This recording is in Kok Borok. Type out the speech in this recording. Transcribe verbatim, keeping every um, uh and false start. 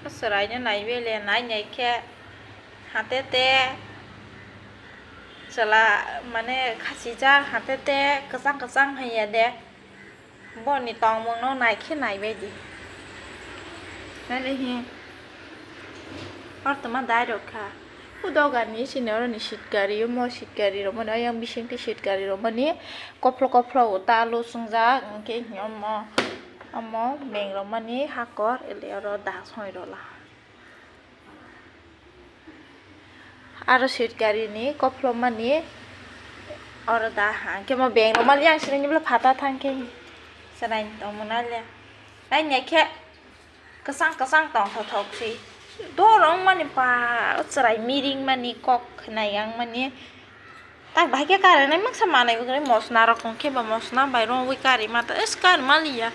Chwraino naibe le, nai nai khe hatete chwla mane khachijak, hatete kwchang kwchang haiya de. Boni tongmungno nai khe naibai di. Nai le hi. Or toma dai rok kha. O dogani sini oroni seat gari, omo seat gari romani, oyang bisingtwi seat gari romani kophlo kophlo o ta alu swngjak, hwnkhe omo, omo beng romani hakor, ele oro da soi rola. Aro seat gari ni kophlo mani oro da ha, hwnkhe omo beng romani yang sini bwla phata thang khe chwrai tongmani le. Nai nai khe. Kwchang kwchang tongthok thok si. Dor wng mani pa, chwrai miring mani, kok khwnai yang mani. Tak bahai khe karinai mungsa manai bo kwrwi, mosna rok wng khe ba mosna bai rw wi kari ma ta, is kari ma liya.